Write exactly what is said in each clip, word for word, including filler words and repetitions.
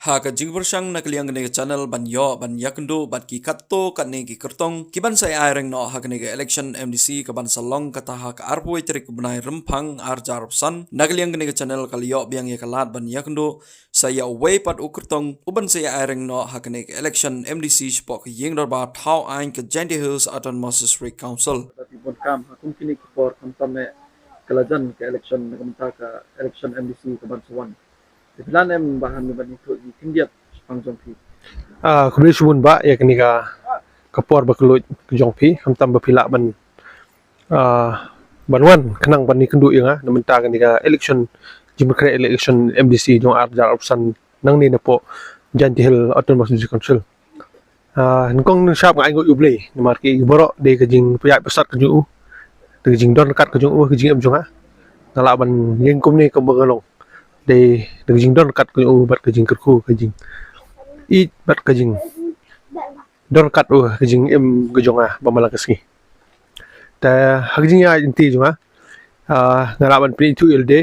Ha ka jingpyrshang na ka liang kane ka channel ban ïoh ban ïakynduh bad ki katto katne ki kyrtong kiban sa ïa ai reng noh ha kane ka election M D C kaban sa long kata ha ka arphew tarik u bnai Rymphang arhajar arphew san, na ka liang kane ka channel ka la ïoh biang ïa ka lad ban ïakynduh sa ïa uwei pat u kyrtong uban sa ïa ai reng noh ha kane ka election M D C shapoh ka ïing dorbar thaw aiñ ka Jaintia Hills Autonomous District Council. Ba ki bun kam ha kum kine ki por khamtam eh ka la jan ka election na ka bynta ka election M D C kaban sa wan. Te phi lah ne em Bah Hani ban ïathuh ïa ki khyndiat shaphang jong phi? Ah, khublei shibun Bah ïa kane ka, ka por ba kylluid ka jong phi, khamtam ba phi lah ban, ah, ban wan khnang ban ïakynduh ïa nga na bynta kane ka election, jingpynkhreh election M D C jong arhajar arphew san nangne napoh Jaintia Hills Autonomous District Council. Ah, nyngkong nyngshap nga ai nguh ïa U Blei namar ki baroh dei ka jingpynïaid pansat ka jong u, dei ka jingdon ryngkat ka jong u, ka jingim jong nga. Nga lah ban ïeng kumne kumba nga long dei, dei ka jingdon ryngkat ka jong u bad ka jingkyrkhu, ka jingïeit bad ka jingdon ryngkat u, ka jingim ka jong nga ba man la ka sngi. Te ha ka jingïaid lynti jong nga, ah, nga lah ban pynithuh ïa lade.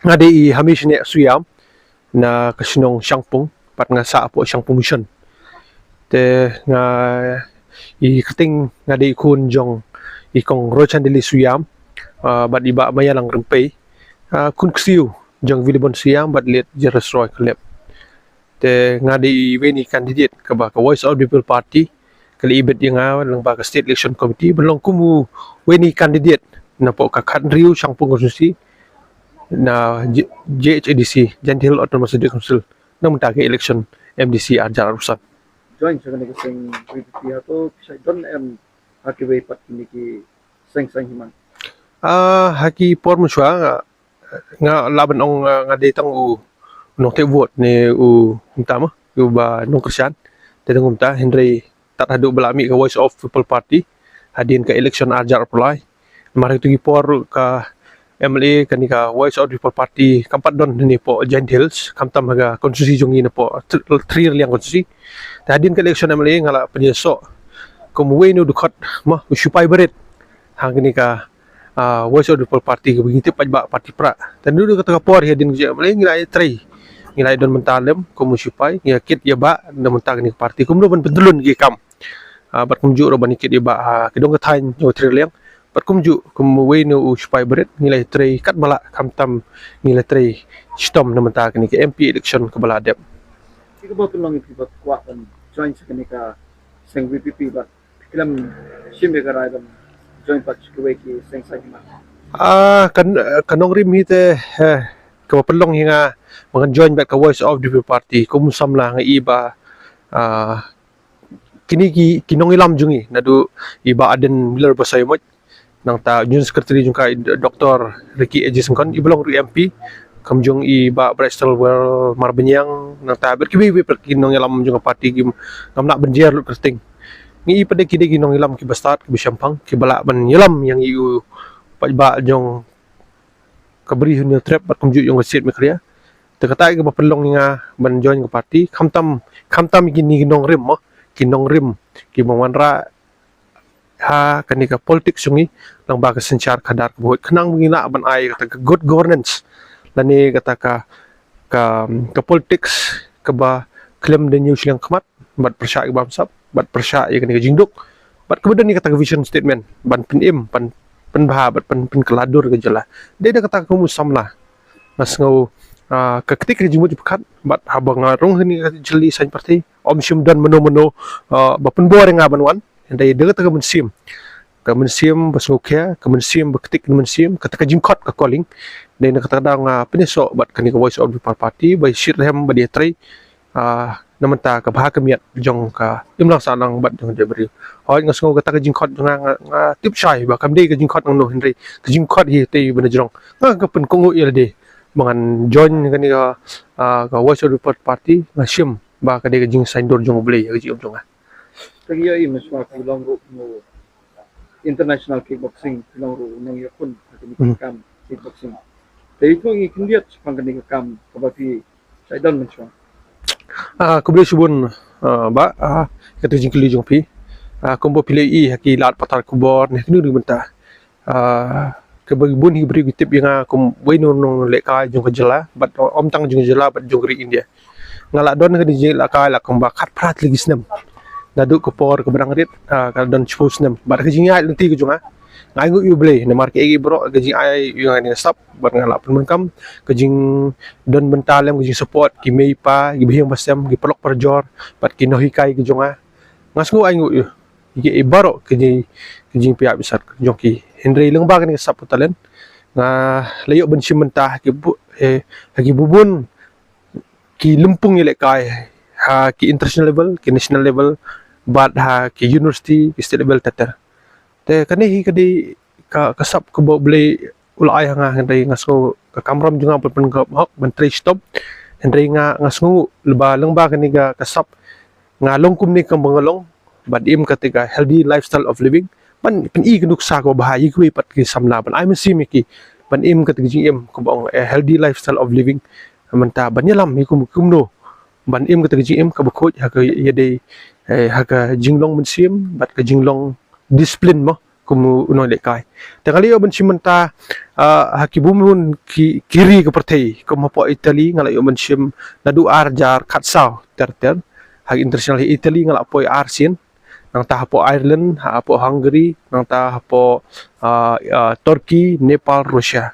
Nga dei i Hamish Neh Suiam na ka shnong Shangpung, bad nga sah hapoh Shangpung Mission. Te nga, i kyrteng nga dei i khun jong i Kong Rochandili Suiam, ah, bad i Bah Mayalang Rympei, ah, khun ksiew jong Wilibon Suiam bad Late Jerusroy Khlep. Te nga dei iwei na i candidate kaba ka Voice of the People Party ka la ibit ïa nga lyngba ka State Election Committee ban long kum uwei na i candidate napoh ka khathynriew Shangpung constituency na J-, J H A D C, Jaintia Hills Autonomous District Council, na bynta ka election M D C arhajar arphew san. Join sha kane ka seng V P P hato phi shait don em ha kiwei pat kine ki seng saiñ hima? Ah, ha ki por mynshuwa nga, nga lah ban ong, ah, nga dei tang u nongthep vote ne u, kumta mo, uba nongkyrshan. Te dang kumta, hynrei tad haduh ba la mih ka Voice of People Party hadien ka election arhajar arphew lai. Namar ha kito ki por ka M L A kane ka Voice of the People Party kam pat don hangne hapoh Jaintia Hills, khamtam ha ka constituency jong ngi napoh Tri-, Three Rylliang constituency. Te hadien ka election M L A nga la pynïasoh kum uwei na u dkhot, mo, u sipai barit ha kane ka, ah, Voice of the People Party kaba ngi tip paidbah party Prah. Te naduh kata ka por hadien ka jingim lei ngi la ïatrei, ngi la ïadon bynta lem kum u sipai, ngi ïakit ïabah na bynta kane ka party kumno ban pyntylun ki kam. Ah, bad kumjuh ruh ban ïakit ïabah ha ki dong ki thaiñ jong ka Three Rylliang. Bad kumjuh kum uwei na u sipai barit ngi la ïatrei katba lah, khamtam ngi la trei shitom na bynta kane ka M P election kaba la dep. Ki kaba pynlong ïa phi ba kwah ban join sha kane ka seng V P P bad phi khlem shim ïa ka rai ban join pat sha kiwei ki seng saiñ hima? Ah, kan, ka nongrim hi te, eh, kaba pynlong ïa nga ba ngan join bad ka Voice of the People Party kum u samla, nga i ba, ah, kine ki, ki nongïalam jong ngi naduh i Bah Ardent Miller Basaiawmoit, nangta Union Secretary jong ka i Doktor Ricky A J Syngkon, iba long ruh M P, kumjuh i Bah Brightstarwell Marbaniang, nangta bad kiwei kiwei pat ki nongïalam jong ka party ki ngam lah ban jer lut kyrteng. Ngi i pat de ki dei ki nongïalam kiba stad, kiba shemphang, kiba lah ban ïalam ïa ngi u paidbah jong ka Bri Hynñiewtrep bad kumjuh jong ka state Meghalaya. Te kata kaba pynlong ïa nga ban join ka party, khamtam, khamtam kine ki nongrim mo, ki nongrim kiba wanrah ha kane ka politics jong ngi lyngba ka synshar khadar kaba huid, khnang ba ngin lah ban ai kata ka good governance lane kata ka, ka, ka politics kaba khlem da ñiew shiliang khmat bad pyrshah ïa ki bamsap bad pyrshah ïa kane ka jingduk bad kaba don ïa kata ka vision statement ban pynim, ban pynbha bad pyn, pynkylla dur ka jylla. Dei da kata ka mut samla nga sngew, ah, ka kti ka jingmut jingpyrkhat bad haba nga rung ha kane ka jylli saiñ party, ym shym don mano mano, ah, ba pynbor ïa nga ban wan. Hynrei da kata ka mynsiem, ka mynsiem ba sngewkhia, ka mynsiem ba ktik, ka mynsiem, kata ka jingkhot ka calling. Dei na kata ka daw nga pynïasoh bad kane ka Voice of the People Party ba ïashitrhem bad ïatrei, ah, na bynta ka bha ka miat jong ka imlang sahlang bad jong ka jaitbynriew. Hooid, nga sngew kata ka jingkhot jong nga, nga, nga tip shai ba kam dei ka jingkhot nangno, hynrei ka jingkhot hi te ba na jrong. Nga ka pynkohnguh ïa lade ba ngan join kane ka, ah, ka Voice of the People Party, nga shim ba ka dei ka jingsaiñdur jong U Blei ha ka jingim jong nga. Te ngi ïohi mynshwa phi long ruh u international kickboxing, phi long ruh u nongïakhun ha kine ki kam kickboxing. Te ïathuh ïa ngi khyndiat shaphang kane ka kam kaba phi shait don mynshwa. Ah, khublei shibun, ah, Bah, ah, kata ka jingkylli jong phi. Ah, kumba phi la ïohi ha ki lad pathar khubor ne kino kino ki bynta, ah, kaba bun hi ki briew ki tip ïa nga kum uwei na u nonglehkai jong ka jylla bad ym tang jong ka jylla bad jong ka ri India. nga la don kane ka jingïalehkai la kumba khatphra tylli ki snem. Naduh ka por kaba dang rit, ah, ka la don shiphew snem. Bad ka jingïaid lynti ka jong nga, nga ainguh ïa U Blei namar kaei kaei baroh ka jingïaid ïa nga ne sap, bad nga la pyndonkam ka jingdon bynta lem, ka jingsupport ki mei pa, ki bahaïing bahasem, ki paralok parajor, bad ki nonghikai ka jong nga. Nga sngew ainguh ïa u. Ïa baroh ka jing, ka jingpynïaid bynta ka jong ki. Hynrei lyngba kane ka sap u talent, nga la ïoh ban shim bynta ha ki bu, eh, ha ki bun bun ki lympung ïalehkai, ha ki international level, ki national level, bad ha ki university, ki state level ter ter. Te kane hi ka dei ka, ka sap kaba U Blei u la ai ha nga, hynrei nga sngew ka kamram jong nga ban pynkup hok, ban trei shitom. Hynrei nga, nga sngew lyngba, lyngba kane ka, ka sap nga long kumne kumba nga long, ban im kata ka healthy lifestyle of living, ban pyni ka nuksa kaba bha ïa kiwei pat ki samla, ban ai mynsiem ïa ki ban im kata ka jingim kaba ong, eh, healthy lifestyle of living. Mynta ban ïalam ïa kum, kumno ban im kata ka jingim kaba khuid, ha ka ïadei, eh, ha ka jinglong mynsiem bad ka jinglong discipline mo, kum u nongïalehkai. Te nga la ïoh ban shim bynta, ah, ha ki bun bun ki, ki ri ka pyrthei, kum hapoh Italy nga la ïoh ban shim naduh ar hajar khatsaw ter ter. Ha ki international, ha Italy nga la poi arsien. Nangta hapoh Ireland, hapoh Hungary, nangta hapoh, ah, ah, Turkey, Nepal, Russia.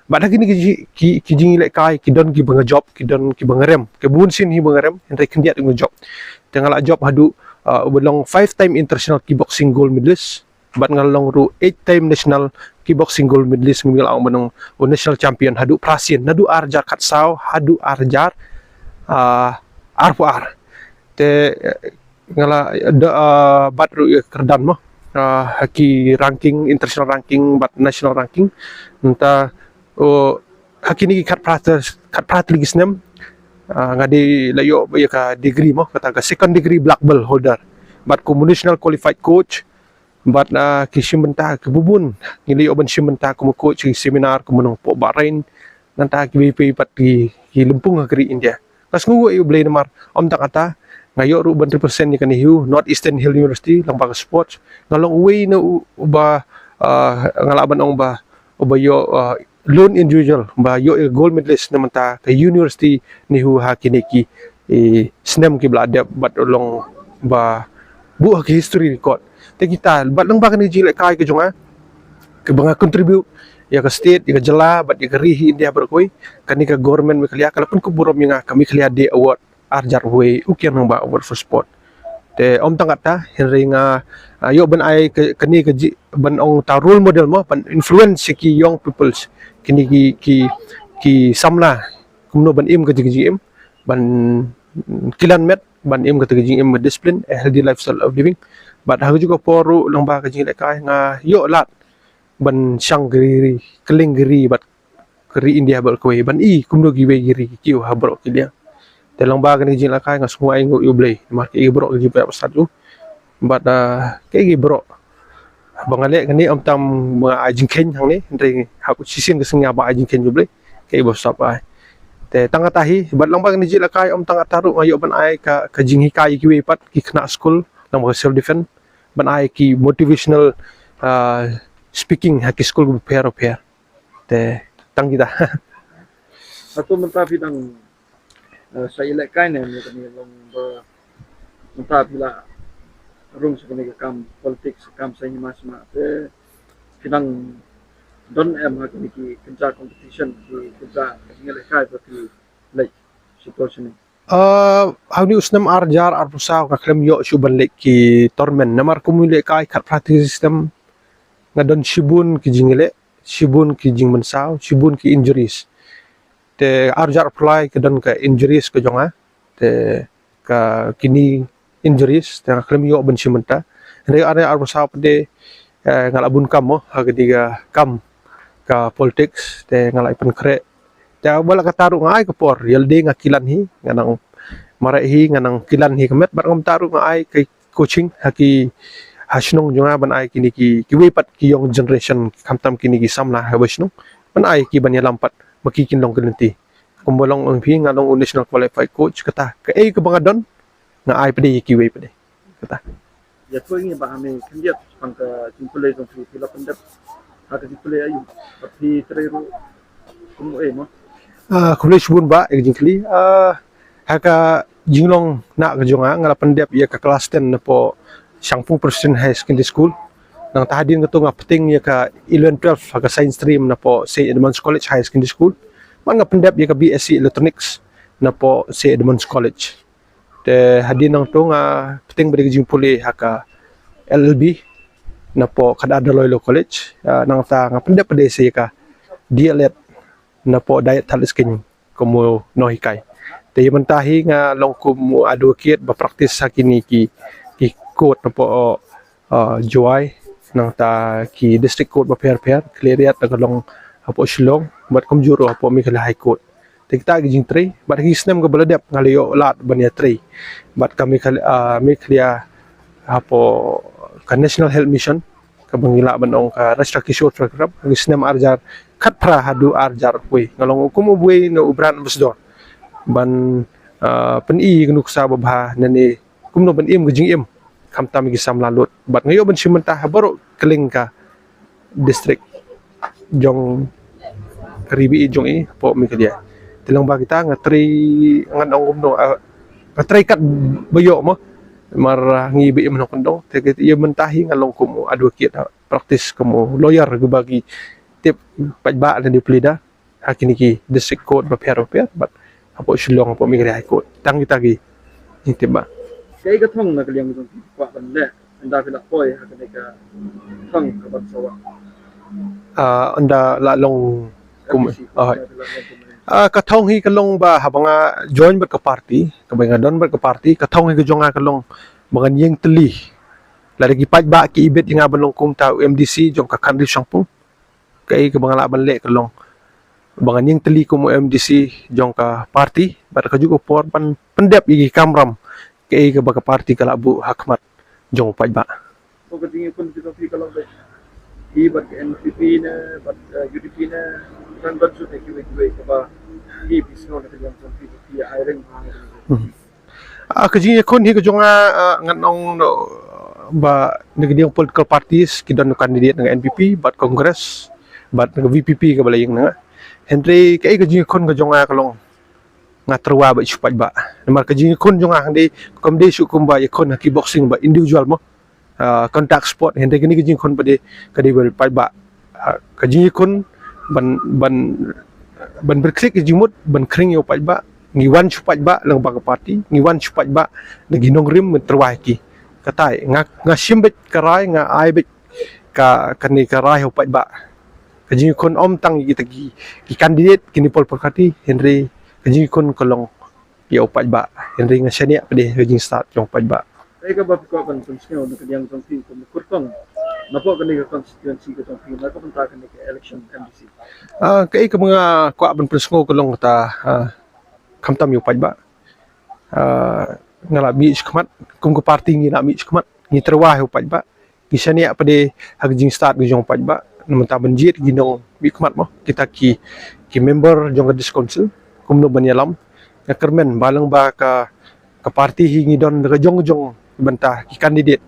Bad ha kine ki ji-, ki, ki jingïalehkai ki don kiba nga jop, ki don kiba nga rem. Ki bun sien hi ba nga rem, hynrei khyndiat nga jop. Te nga la jop haduh, ah, uba long five time international kickboxing gold medalist. Bad nga long ruh eight time national kickboxing gold medalist, ngi la ong ban ong u national champion haduh phra sien, naduh ar hajar khatsaw haduh ar hajar, ah, arphew ar. Te, eh, nga la, eh, da, ah, bat ruh ïa ka kyrdan mo, ah, ha ki ranking, international ranking bad national ranking. Nangta, oh, ha kine ki khatphra, khatphra tylli ki snem, ah, nga dei la ïoh ïa ka degree mo, kata ka second degree black belt holder. Bad kum u national qualified coach, bad, ah, ki shim bynta ki bun bun. Ngi la ïoh ban shim bynta kum u coach ki seminar kum u nongpoh Bahrain. Nangta kiwei pat ki, ki lympung ha ka ri India. Nga sngewnguh ïa U Blei namar ym tang kata, nga ïoh ruh ban represent ïa ka NEHU, North Eastern Hill University, lyngba ka sports. Nga long uwei na u, uba, ah, nga lah ban ong ba uba ïoh, ah, lone individual ba ïoh ïa ka gold medalist na bynta ka University NEHU ha kine ki, eh, snem kiba la dep, bad u long ba buh ha ki history record. Te kita, bad lyngba kane ka jingïalehkai ka jong nga, kaba nga contribute ïa ka state, ïa ka jylla, bad ïa ka ri hi India baroh kawei, kane ka government Meghalaya ka la pynkup burom ïa nga ka Meghalaya Day Award ar hajar wei, u Kiang Nangbah Award for Sport. Te ym tang kata, hynrei nga, ah, ïoh ban ai ka, kane ka ji-, ban ong ta role model mo, ban influence ïa ki young peoples, kine ki, ki, ki samla, kumno ban im ka jing, ka jingim, ban kilan met, ban im kata ka jingim discipline, a healthy lifestyle of living. Bad ha kajuh ka por ruh lyngba ka jingïalehkai nga ïoh lad ban shang ka ri, ri, kylleng ka ri bad ka ri India bad kawei, ban i kumno kiwei ki ri ki kiew ha baroh ki liang. Te lyngba kane ka jingïalehkai nga sngew ainguh ïa U Blei namar kiei baroh ki jingpynïaid bynta jong u. Bad, ah, kiei baroh ba nga leh kane ym tang ba nga ai jingkheiñ hangne, hynrei ha ka shisien ka sngi ba ai jingkheiñ ïa U Blei, kiei ba sap ai. Te tang kata hi, bad lyngba kane ka jingïalehkai ym tang kata ruh nga ïoh ban ai ka, ka jinghikai ïa kiwei pat ki khynnah skul lyngba ka self defense, ban ai ki motivational, ah, speaking ha ki skul bapher bapher. Te tang kita. Hato mynta phi dang, eh, sa ïalehkai ne, ne kane long ba mynta phi la rung sha kane ka kam politics, kam seng hima sma, te phi dang don em ha kine ki kynja competition, ki kynja ka jingïalehkai ba phi leit shipor shane? Ah, ha une u snem ar hajar arphew saw nga khlem ïoh shuh ban leit ki tournament namar kum u ïalehkai khatphra tylli ki snem nga don shibun ki jingïaleh, shibun ki jingmynsaw, shibun ki injuries. Te ar hajar arphew lai ka don ka injuries ka jong nga. Te ka kine injuries te nga khlem ïoh ban shim bynta. Hynrei ar hajar arphew saw pat de, eh, nga la bun kam mo ha kane ka kam ka politics, te nga la pynkhreh. Te wat la katta ruh nga ai ka por, ïa lade nga kilan hi, nga nang mareh hi, nga nang kilan hi ka met, bad kumta ruh nga ai ka coaching ha ki, ha shnong jong nga ban ai kine ki, kiwei pat ki young generation, khamtam kine ki samla ha ba shnong, ban ai ki ban ïalam pat ba ki kin long ki lynti. Kumba long ong phi, nga long u national qualified coach, kata kaei kaba nga don nga ai pat de ïa kiwei pat de. Kata. Ïathuh ïa ngi ba ha me khyndiat shaphang ka jingpule jong phi, phi la pyndep ha ka jingpule aïu, bad phi trei ruh kum uei mo? Ah, khublei shibun bah ïa ka jingkylli. Ah, Ha ka jinglong na ka jong nga, nga la pyndep ïa ka class ten napoh Shangpung Presbyterian High Secondary School. Nangta hadien kata nga pynting ïa ka eleven twelve ha ka science stream napoh Saint Edmund's College High Secondary School. Bad nga pyndep ïa ka B S C Electronics napoh Saint Edmund's College. Te hadien nangta nga pynting bad ka jingpule ha ka L L B napoh Kadaar-Dolloi Law College. Ah, nangta nga pyndep pat ïa ka D L Ed napoh Diet Thadlaskeiñ kum u nonghikai. Te ïa mynta hi nga long kum u advocate ba practice ha kine ki, ki court napoh, uh, Jowai, nangta ki district court bapher bapher, khlieh riat da ka long hapoh Shillong bad kumjuh ruh hapoh Meghalaya High Court. Te kita ki jingtrei, bad ha ki snem kaba la dep nga la ïoh lad ban ïatrei bad ka Meghalaya, uh, Meghalaya hapoh ka National Health Mission, kaba ngi lah ban ong ka Rajshakti Schroff Program, ha ki snem ar hajar khatphra haduh ar hajar arphew. Nga long kum uwei na u brand ambassador ban, ah, pyni ïa ka nuksa babha nangne kumno ban im ka jingim khamtam ïa ki samla lut. Bad nga ïoh ban shim bynta ha baroh kylleng ka district jong ka ri ba ïeit jong i hapoh Meghalaya. Te lyngba kita nga trei, ngan ong kumno, ah, nga trei katba ïoh mo. Namar, ah, ngi ba im na kyndong. Te ïa mynta hi nga long kum u advocate, ah, practice kum u lawyer kaba ki tip paidbah lane u pleader ha kine ki district court bapher bapher bad hapoh Shillong, hapoh Meghalaya High Court. Tang kita ki jingtip ba. Kaei ka thong na ka liang jong phi kwah ban leh ynda phi la poi ha kane ka thong ka ban sa wah? Ah, ynda la long kum, M D C, ah, ynda phi la long kum. Ah, ka thong hi ka long ba haba nga join bad ka party, kaba nga don bad ka party, ka thong hi ka jong nga ka long ba ngan ïeng tylli. Lada ki paidbah ki ibit ïa nga ban long kumta u M D C jong ka khyndiat Shangpung, kaei kaba nga lah ban leh ka long ba ngan ïeng tylli kum u M D C jong ka party, bad kajuh ka por ban pyndep ïa ki kamram kaei kaba ka party ka lah buh ha khmat jong u paidbah. Ko ka jingïakhun jong phi ka long ba hi bad ka N P P ne, bad, eh, U D P ne, kan ban shu ne kiwei kiwei kaba hi phi sngew na ka liang jong phi ba phi ïa ai ring ha. Hmm. Ah, ka jingïakhun hi ka jong nga, ah, ngan ong no, ba na ka liang political parties ki don candidate na ka N P P bad Congress bad na ka V P P kaba la ïeng na nga. Hynrei kaei ka jingïakhun ka jong nga ka long nga tyrwa bad shu paidbah. Namar ka jingïakhun jong nga hynrei kam dei shu kumba ïakhun ha ki boxing ba individual mo. Ah, contact sport, hynrei kane ka jingïakhun pat de ka dei bad paidbah. Ah, ka jingïakhun ban, ban, ban pyrkhat ka jingmut ban khring ïa u paidbah. Ngi wan shu paidbah lyngba ka party, ngi wan shu paidbah na ki nongrim ban tyrwa ïa ki. Katai nga, nga shim beit ka rai, nga ai beit ka, kane ka rai ha u paidbah. Ka jingïakhun ym tang ïa kita ki, ki candidate, kine pol party, hynrei ka jingïakhun ka long ïa u paidbah. Hynrei nga shaniah pat de ka jingstad jong u paidbah. Kaei kaba phi kwah ban pynsngew na ka liang jong phi kum u kyrtong napoh kane ka constituency ka jong phi na ka bynta kane ka election M D C? Ah, kaei kaba nga kwah ban pynsngew ka long kata, ah, khamtam ïa u paidbah. Ah, nga lah mih shakhmat, kum ka party ngi lah mih shakhmat, ngi tyrwa ïa u paidbah. Ngi shaniah pat de ha ka jingstad ka jong u paidbah, na ka bynta ban jied ki nongmihkhmat mo, kita ki, ki member jong ka District Council, kumno ban ïalam. Nga kyrmen ba lyngba ka, ka party hi ngi don da ka jong ka jong bynta ki candidate.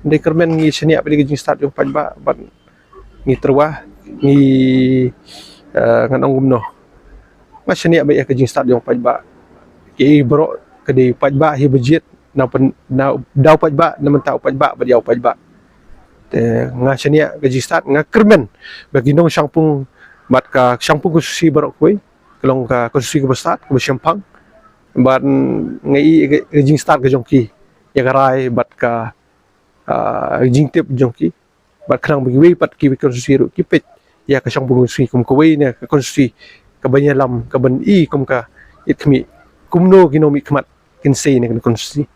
Hynrei kyrmen ngi shaniah pat de ka jingstad jong u paidbah, bad ngi tyrwa, ngi, eh, ngan ong kumno. Nga shaniah beit ïa ka jingstad jong u paidbah. Ki baroh ka dei u paidbah hi ba jied, na pyn, na da u paidbah, na bynta u paidbah, bad ïa u paidbah. Te nga shaniah ka jingstad, nga kyrmen ba ki nong Shangpung bad ka Shangpung constituency baroh kawei ka long ka constituency kaba stad, kaba shemphang. Bad nga i ka, ka jingstad ka jong ki ïa ka rai bad ka, ah, jingtip jong ki. Bad khnang ba kiwei pat kiwei ki constituency ruh ki peit ïa ka Shangpung constituency kum kawei na ka constituency kaban ïalam, kaban i kum ka ïit khmih, kumno ki nongmihkhmat kin sei na ka constituency.